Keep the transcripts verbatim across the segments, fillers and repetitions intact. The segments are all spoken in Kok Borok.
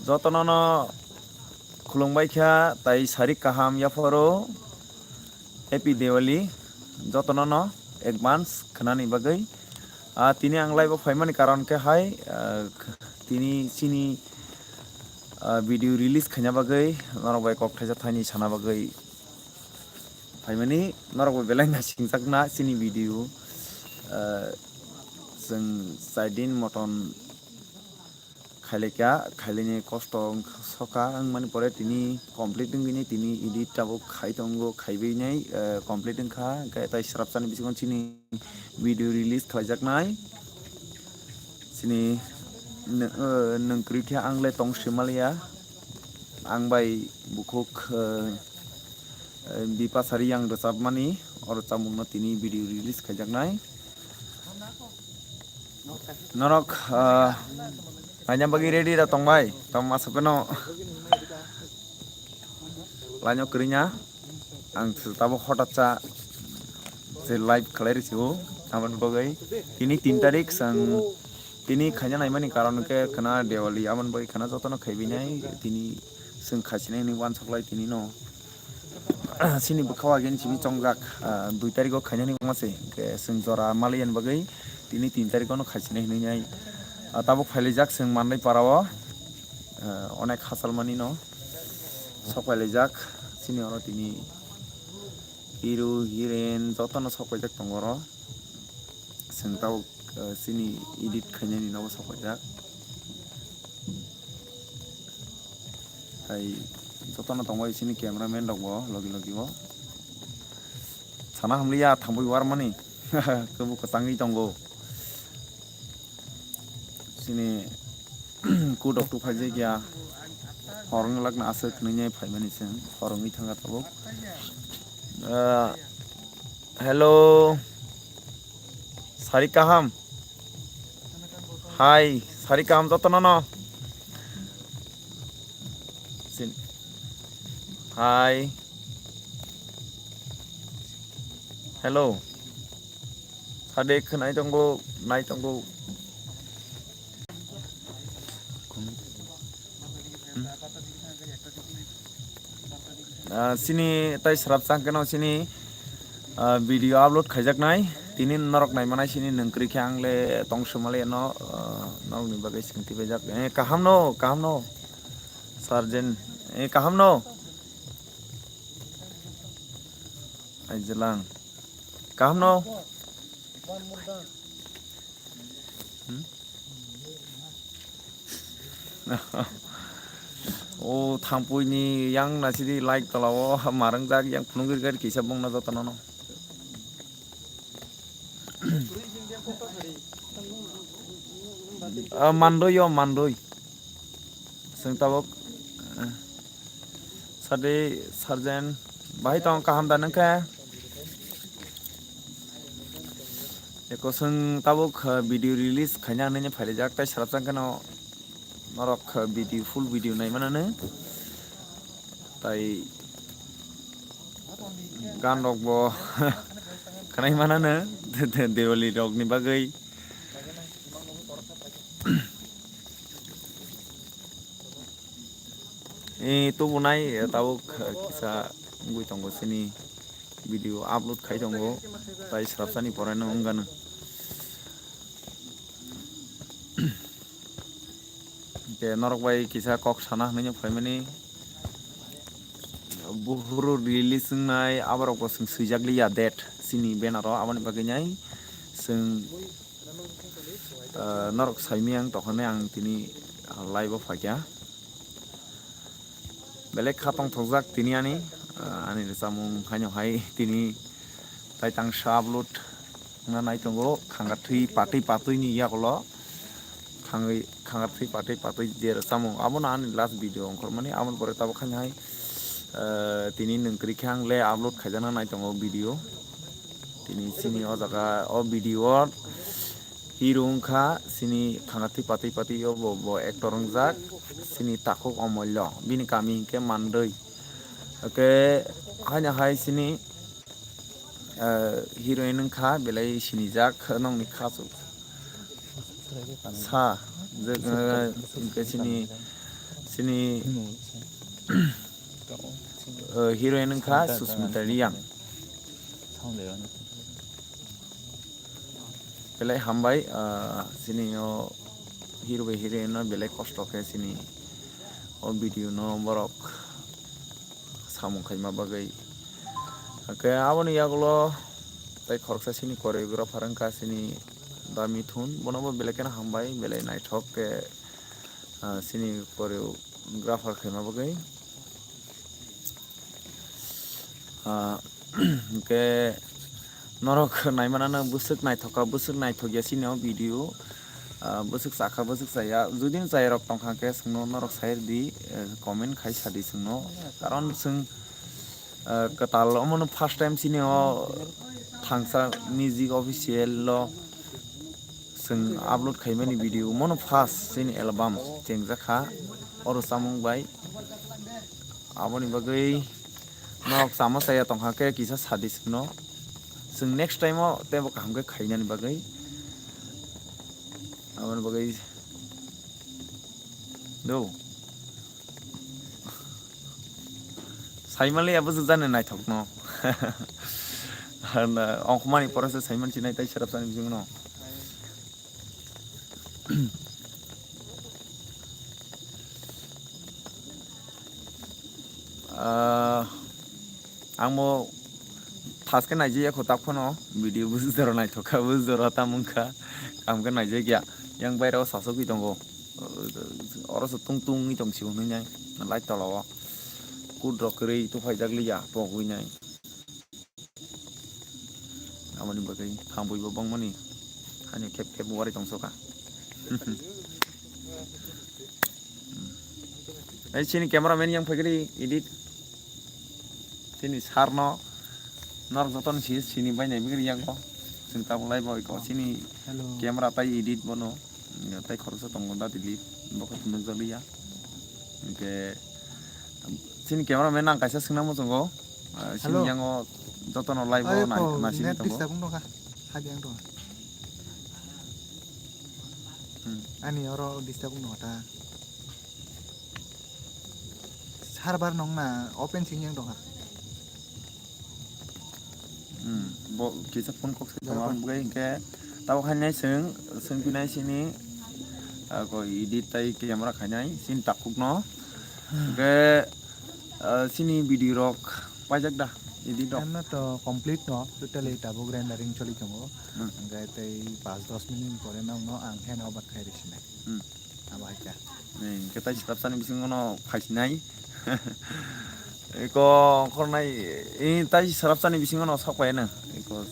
Jotono no khulumbai kha tai sarik kaham yapharo, Happy Diwali jotono no advance khwnani bagwi. Ah, tini ang live o phaimani karon khe hai, ah, tini chini, ah, video release khaina bagwi norok bai kok thaisa thaini sana bagwi phaimani. Norok bai belai naisingjakna chini video, ah, chwng chaidin moton khailai kha, khailaini kosto wng-, soka wngmani pore tini complete wngwini tini edit tabuk khai tongo, khaibainai, eh, complete wngkha, hwnkhe tai srapsani bisingo chini video release khlaijaknai. Chini nw-, eh, nwng kwrwi khe ang le tong swimaliya, ang bai bukhuk, eh, eh, Bipasari yang rwchapmani, o rwchapmungno tini video release khaijaknai. Norok, ah, naina bagwi ready da tongbai? Tamo masa pheno line o kwrwina. Ang se tabuk hotat sa se live khlai rw sio. Aboni bagwi tini tin tarik chwng tini khaina naimani karon khe khwna Diwali. Aboni bagwi khwna jotono khaibainai tini chwng khaisinai hinwi uansuklai tini no. Chini bwkha o agini simi chongjak, ah, dui tarikh o khainani wngma se, hwnkhe chwng jora maliya ni bagwi tini tin tarikh o no khaisinai hinwi nai, ah, tabuk phailaijak chwng Mandai para o, ah, onek hachal mani no sok phailaijak chini oro tini hero heroine joto no sok paijak tongo oro. Chwng tabuk, ah, chini edit khainani nogo sok paijak. Hai jotono tongbai chini cameraman rok bo logi logi o. Sana hamliya thangwi warmani. Kebo kwchangwi tongo. Chini kudok tu phai ya. Horong lakna aswk nini phaimani chwng. Horongwi thangkha tabuk. Ah, hello. Sari kaham. Hai, sari kaham jotono no. Sin-, hai. Hello. Sade khwnai tongo, nai tongo. Ah, chini tai srapsa keno chini, ah, video upload khaijaknai. Tini norok naimanai chini nwng kwrwi khe ang le tong swmali no, ah, norokni bagwi swngti baijak. Eh, kaham no, kaham no. Sergeant, eh, kaham no. Aijalang. Kaham no. Hmm? O thampui ni yang nasidi like tola o marang jak yang phunung giri gari kisa bong na joto no. Ah, mandoi yo mandoi. Seng tabok. Ah. Sade Sergeant bahai tong kaham da nang khe. Eko seng tabuk, ah, video release khaina hinwi phairijak tai srapsa keno norok, ah, video, full video nai manano. Tai gan rok bo khnai manano Diwali rok ni bagwi. E, tubunai, e, tabuk, e, kisa wngwi tongo chini video upload khai tongo, tai srapsani pore no wngano. Hwnkhe norok bai kisa kok sana hinwi phaimani, buhuru release wngnai, aborok bo chwng swijak liya date chini banner o, aboni bagwi nai chwng Ah, norok saimiyang tokone ang tini, ah, live o phaikha. Belai kha tongthokjak tini ani, ah, ani rwchapmung haino hai tini tai tang sa upload wngna nai tongo, khangathwi patwi patwi ni yagulo khangwi, khangathwi patwi patwi je rwchapmung abono ani last video ongkhormani, aboni pore tabuk haino hai, ah, tini nwng kwrwi khe ang le upload khaijakna nai tongo video. Tini chini o jaga o video o hero wngkha chini khangathwi patwi patwi o bo, bo actor wngjak chini takhuk Omollo, bini kami hinkhe Mandwi. Hwnkhe haino hai chini, eh, heroine wngkha belai sinijak nokni khasuk. Sa, je, eh, hwnkhe chini Chini, eh, heroine wngkha Susmita Reang. Belai hambai, ah, chini o hero bai heroine no belai kosto khe chini o video no borok samung khaima bagwi. Hwnkhe aboni yagulo tai khoroksa chini choreographer wngkha chini Da Mithun, bono bo belai kheno hambai, belai naithok khe, ah, chini choreographer khaima bagwi. Ah, hwnkhe norok naimanano bwswk naithok kha, bwswk naithok ya chini o video. Ah, bwswk chakha, bwswk chaya. Judino chayarok tongkha khe chwngno norok sai rwdi, eh, comment khai sadi chwngno. Karon chwng, eh, kwtal omono first time chini o Thangsa Music Official o chwng upload khaimani video. Omono first chini album chengjak kha. Oro chamung bai. Aboni bagwi norok chama chaya tongkha khe kisa sadi chwngno. Chwng next time o teibo kaham khe khainani bagwi. Aboni bagwi do. Saimali abo jani naithokno. Ongkhormani pore se saiman sinai tai serap sani bisingno. Ah, ang bo thaske naijaya kho tak phano video bujor naithok kha, bujor tam wngkha, kaham khe naijak ya. Yang bairao sasogwi tongo, oro se tung tung wngwi tong si hwnwi nai light tola o kut rok kwrwi tuphai jak liya pogwi nai. Aboni bagwi hambai bo bangmani hani khep khep wari tongsoka. Ai chini cameraman yang phaikri edit. Chini sir no norok joto ni si sini bai nai bigri yang ko. Chini tabuk lai bo ko chini Hello. Camera tai edit bono. Tai khoroksa tongo da delete. Bo khe phunuk jak liya. Hwnkhe chini cameraman ang kaisa swngna muchungo. Ah, sini Hello. Yango jotono live o Ayo nai-, ko, nasini net tongo. Disturb wng tongkha. Hadi ang tongkha. Hmm. Ani oro disturb wng tongkha ta. Server nong na open sing yang tongkha. Hmm. Bo kisa phone kok se Jara tongma phone. Bwkhe hinkhe tabo khainai swng, swng pinai sini, ah, ko edit tai camera khainai sini takhuk no. Hwnkhe, ah, chini video rok paijak da, edit rok? Ano to complete no, totally tabuk rendering choli tongo. Hmm. Hwnkhe tei paanch dos minute pore no, no ang hand over khai rwsinai. Hmm. Abo hai kha. Ni, hwnkhe tai swrapsani bisingo no phaisinai. Eko khornai, i tai swrapsani bisingo no sok pai no. Eko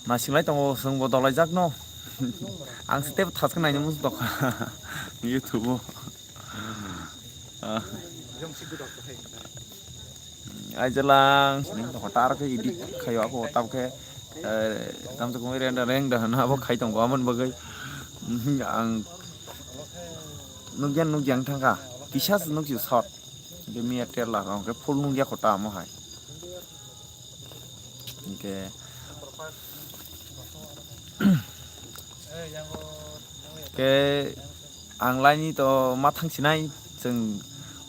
nasinglai tongo, chwngbo dolaijak no. Ang se tebo thaskhe naina muchung tongkha YouTube o. Ah. Aijalang sini hotar khe edit khayo ako tab khe, eh, tamsa kung reng da reng da hana abo khai tongo amon bagwi. Ang nukya nukya wng thangkha, kisa se nukjio short. Hwnkhe miya trailer rok hwnkhe full nukya kho ta omo hai. Hwnkhe, hwnkhe ang laini to ma thang sinai, chwng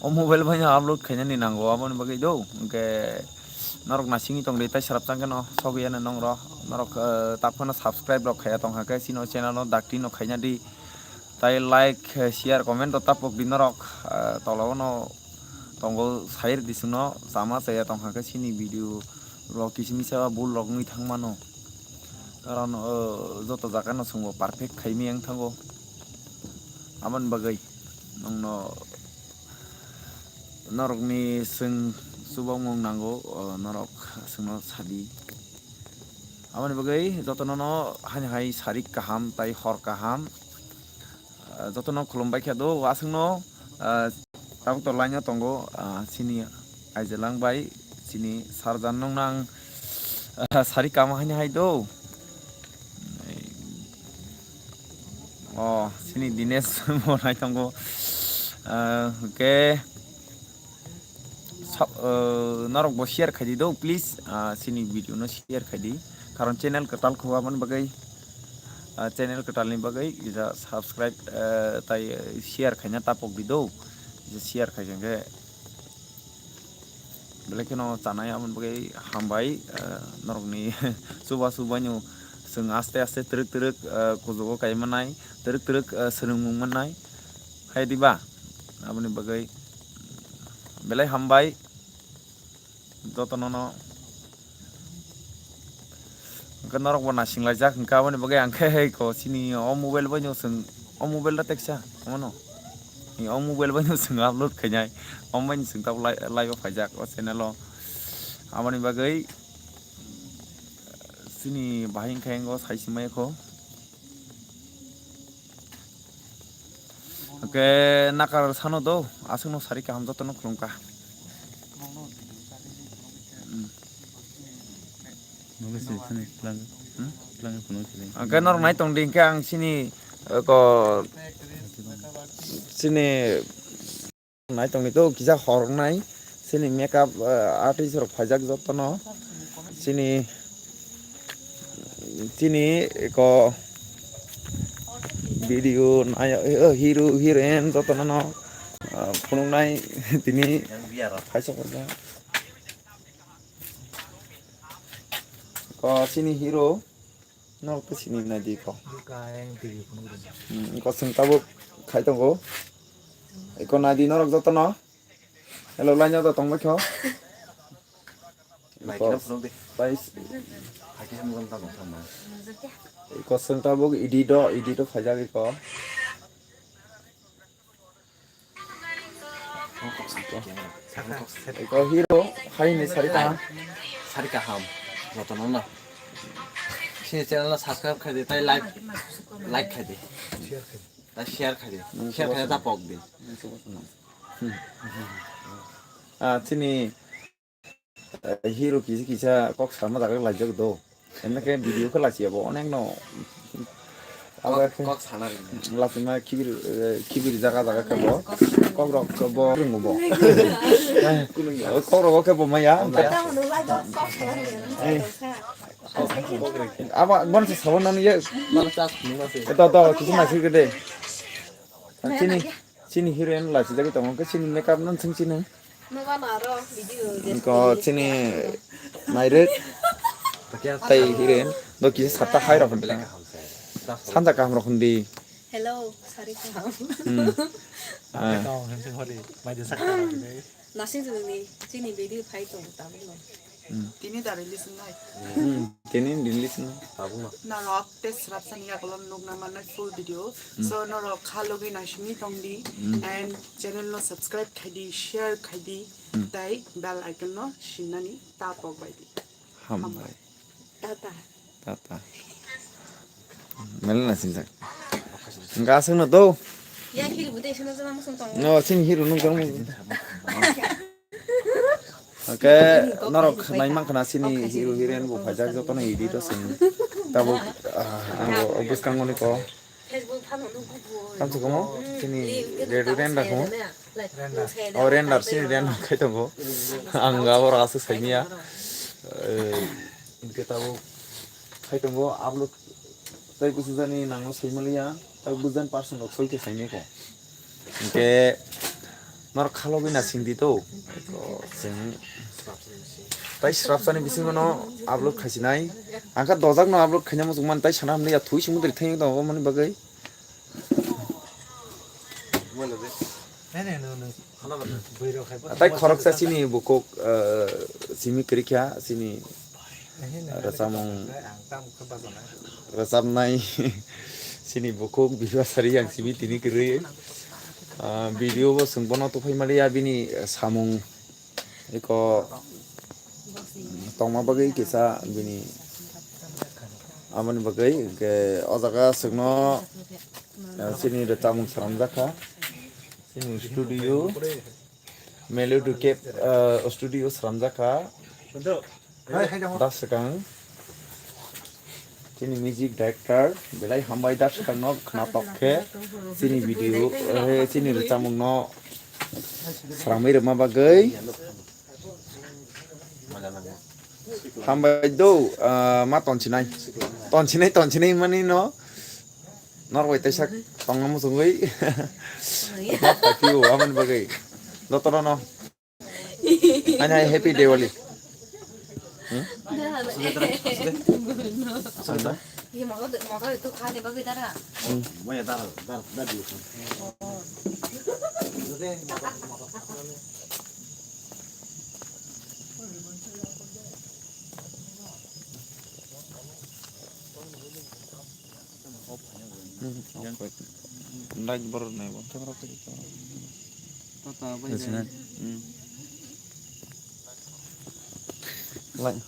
o mobile bai no upload khainani nango, aboni bagwi do. Hwnkhe norok nasingwi tongdi, tai swrapsa khe no sogwi ano nongro. Norok, eh, tak phano subscribe rok khaiya tongkha khe chini o channel no dakti no khaina di. Tai like, eh, share, comment rok ta pok di norok, eh, tola o no tongo, sai rwdi chwngno, chama chaya tongkha khe chini video rok kisi misa bul rok wngwi thang mano. Karon, eh, joto jaga no chwngbo perfect khai miyang thango. Aboni bagwi nongno norokni chwng chubamung nango, eh, norok chwngno sadi. Aboni bagwi jotono no haino hai sarik kaham tai hor kaham. Ah, jotono khulumbai khe do, aswkno, ah, tabuk to line o tongo, ah, chini Aijalang bai, chini Sarjan nung nang, ah, sari kama haino hai do. O, chini Dinesh bo nai tongo. Ah, hwnkhe, Sa-, eh, norok bo share khai di do, please. Ah, chini video no share khai di. Karon channel kwtal kho aboni bagwi. ah, channel kwtalni bagwi kisa subscribe, ah, tai share khaina tapok di do. Kisa share khai khe belai kheno chanai, aboni bagwi hambai, ah, norokni chubachu baino chwng aste aste twrwk twrwk, ah, kujugo kai manai, twrwk twrwk, ah, swrwngmung manai. Hai diba? Aboni bagwi belai hambai jotono no. Hwnkhe norok bo naising laijak, hwnkhe aboni bagwi ang khe hai ko chini o mobile bai no chwng, o mobile da teksa omono. Ni o mobile bai no chwng upload khainai, omo bai no chwng tabuk live o phaijak o channel o. Aboni bagwi chini bahai hwnkhe ang o sai se maya kho. Hwnkhe nakar sano do, aswkno sari kaham jotono khulumkha. Hmm. Nungwi se thani lang, hmm? Lang phunuk se. Hwnkhe norok nai tong di, hwnkhe ang chini, eh, ko, chini nai tong di to, kisa hor wngnai, chini makeup, eh, artist rok phaijak jotono, chini, chini ko video nai, eh, hero, heroine jotono no, eh, phunuknai tini phaisa phaisa. Ko chini hero. Norok to sini nai di ko. Buka yang T V phunuk rwdi. Hmm, ko chwng tabuk khai tongo. Iko nai di norok jotono. Hello, line o tong bai kho. Bai Iko kino phunuk di. Bai. Hai kisa mujang tamo tamo. Iko chwng tabuk edit o, edit o phaijak iko. Eko hero hai ni sari kaham. Sari kaham. Jotono no. Sini channel no subscribe khai di, tai like, like khai di. Tai share khai di. Share khai da pok di. Ah, chini Eh, hero kisa kisa kok sama jaga laijak do. Enda khe video khe lachiya bo onek no. Abo kok, khe kok sana ri. Lachima kibir, eh, kibir jaga jaga khe bo. Kok rok khe bo ringo bo. Eh, kok rok khe bo maya. Eh. Abo bon se sabon nani ye. Mana chas nima se. Eto to kisa nasi gede. Chini, chini heroine lachijagwi tongo khe chini makeup nang sing chini. Nogo no aro video de. Ko chini nairek. Tai hiren do kisa satta hai rok hwnle. Sanja kaham rok hwndi. Hello, sari kaham. Hmm. Ah. Nasing juni chini video phai tong tabuk no. Hmm. Tini da release nai. Hmm. Tini release nai. Tabuk no. Norok tei swrapsani yakolong nukna mannai full video. Hmm. So norok kha logwi naisingwi tongdi. Hmm. And channel no subscribe khaidi, share khaidi, hmm, tei bell icon no sinani ta pok bai di. Hambai. Tata. Tata. Mele na sinjak. Gasang no do. Ya kiri bude sino jama musung tong. No, sin hero nung jama. Oke, norok nai mang khna sini hero heroine bo phajak joto no edit o sini. Tabuk, ah, ango bwskango ni ko. Tamsukamo, chini red render kho. O render, chini render khai tongo. Ang abo rasa saimia. Eh, hingke tabuk khai tongo, upload tai kusu jani nangno saimaliya, tai bujan person rok soi khe saimai kho. Hingke norok khalogwi na singdi to. Chwng tai srapsani bisingo no upload khaisinai. Ang kha dojak no upload khaina muchung man tai sana hamliya thui sumudri thai tongo mani bagwi. Tai khoroksa chini bukuk, eh, simi kwrwi kha chini rwchapmung rwchapnai chini bukuk Biba Sari yang simi tini kwrwi. Ah, video bo chwng bono tuphai maliya bini samung eko tongma bagwi kisa bini aboni bagwi hwnkhe o jaga chwngno, eh, chini rwchapmung swnamjak kha chini studio. Melody Cap, ah, studio swnamjak kha. Da swkang. Chini music director, belai hambai da swkang no khna tok khe. Chini video, eh, chini rwchapmung no swnamwi rwma bagwi. Hambai do, ah, ma tonchinai. Tonchinai, tonchinai mani no. Norway teisa tongna muchungwi. Not happy o, amoni bagwi. Dotorono. Ani hai happy Diwali. Hmm? Sanda? Hmm, off koi. Light borok nai bo. Tata bai. Light.